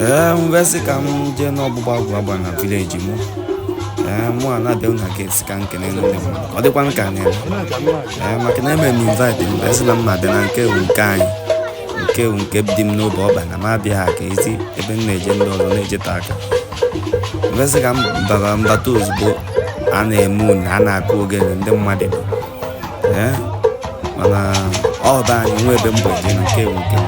Ee, m wee sị ka m jee n'ọgbụgba agwụ agba na village mụ. Ee, mụ a na-abịa na gate ka m kene ndị mmadụ ka ọ dịkwa ka na-eme. Ee, maka na emere m invite, m wee sị na m abịa na nke ewu nke anyị, nke ewu nke dị m n'obe ọkpa, na m abịaghị ka ezi ebe m na-eje ndị ọzọ na-ejete aka. M wee sị ka m bara mbata ozugbo a na-eme une, a na-akụ ogene, ndị mmadụ dị. Ee, mana ọ be anyị nwe ebe mbọ eje na nke ewu nke m.